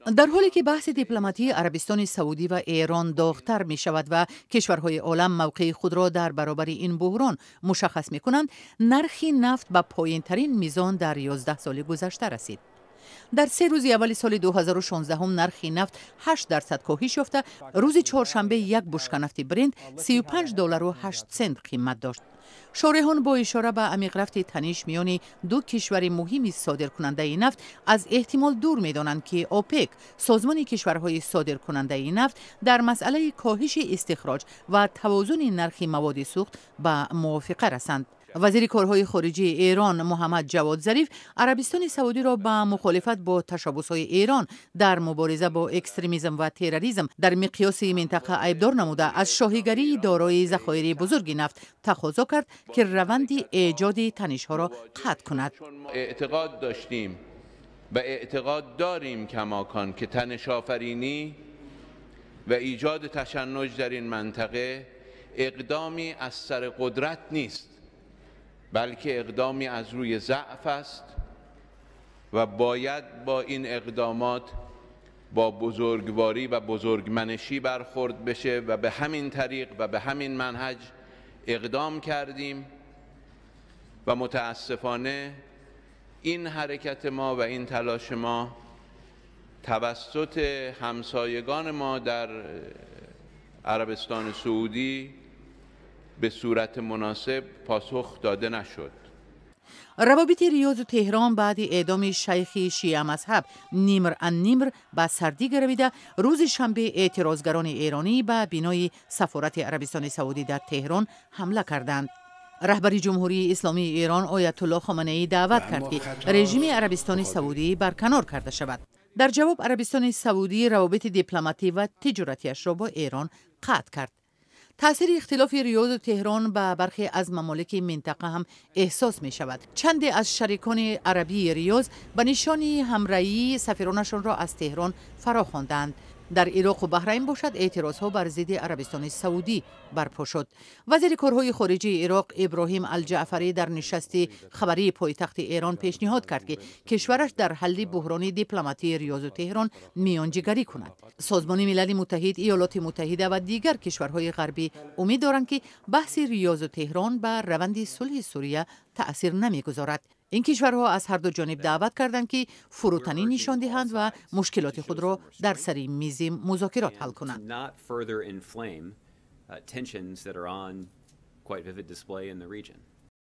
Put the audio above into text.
Дар ҳоле ки баҳси дипломатии Арабистони Саудӣ ва Эрон доғтар мешавад ва кишварҳои олам мавқеи худро дар баробари ин буҳрон мушаххас мекунанд, нархи нафт ба поинтарин мизон дар 11 соли гузашта расид. Дар 3 рӯзи аввали соли 2016 нархи нафт 8% коҳиш ёфта, рӯзи чоршанбе як бушка нафти Брент 35 доллару 8 цент қимат дошт. Шореҳон бо ишора ба амиқрафти таниш миёни ду кишвари муҳими содиркунандаи нафт аз эҳтимол дур медонанд, ки ОПЕК, созмони кишварҳои содиркунандаи нафт, дар масъалаи коҳиши истихроҷ ва тавозуни нархи маводи сӯхт ба мувофиқа расанд. Вазири корҳои хориҷии Эрон Муҳаммад Ҷавод Зариф Арабистони Саудиро ба мухолифат бо ташаббусҳои Эрон дар мубориза бо экстремизм ва терроризм дар миқёси минтақа айбдор намуда, аз шоҳигарии дорои захоири бузурги нафт тақозо кард, ки раванди эҷоди танишҳоро қатъ кунад. Эътиқод доштем ва эътиқод дорем камокон, ки танишофаринӣ ва эҷоди ташаннуҷ дар ин мантақа иқдоме аз сари қудрат нест, балки иқдоме аз рӯи заъф аст ва бояд бо ин иқдомот бо бузургворӣ ва бузургманишӣ бархӯрд бشه ва ба ҳамин тариқ ва ба ҳамин манҳаҷ иқдом кардем ва мутаассифона ин ҳаракати мо ва ин талоши мо тавассути ҳамсоягони мо дар Арабистони Саудӣ به صورت مناسب پاسخ داده نشد. Равобити Риёзу Теҳрон баъди эъдоми шайхи шиамазҳаб Нимр ан-Нимр ба сардӣ гаравида, рӯзи шанбе эътирозгарони эронӣ ба бинои сафорати Арабистони Саудӣ дар Теҳрон ҳамла карданд. Раҳбари Ҷумҳурии Исломии Эрон Оятулло Хоманаӣ даъват кард, ки режими Арабистони Саудӣ барканор карда шавад. Дар ҷавоб Арабистони Саудӣ равобити дипломатӣ ва тиҷоратиашро бо Эрон қатъ кард. Таъсири ихтилофи Риёзу Теҳрон ба бархе аз мамолики минтақа ҳам эҳсос мешавад. Чанде аз шарикони арабии Риёз ба нишони ҳамраҳӣ сафиронашонро аз Теҳрон фаро хондаанд. Дар Ироқу Баҳрайн бошад, эътирозҳо бар зидди Арабистони Саудӣ барпо шуд. Вазири корҳои хориҷии Ироқ Иброҳим Алҷаъфарӣ дар нишасти хабарии пойтахти Эрон пешниҳод кард, ки кишвараш дар ҳалли буҳрони дипломатии Риёзу Теҳрон миёнҷигарӣ кунад. Созмони Милали Муттаҳид, Иёлоти Муттаҳида ва дигар кишварҳои ғарбӣ умед доранд, ки баҳси Риёзу Теҳрон ба раванди сулҳи Сурия таъсир намегузорад. Ин кишварҳо аз ҳарду ҷониб даъват карданд, ки фурӯтанӣ нишон диҳанд ва мушкилоти худро дар сари мизи музокирот ҳал кунанд. Not further inflame tensions that are on quite vivid display in the region.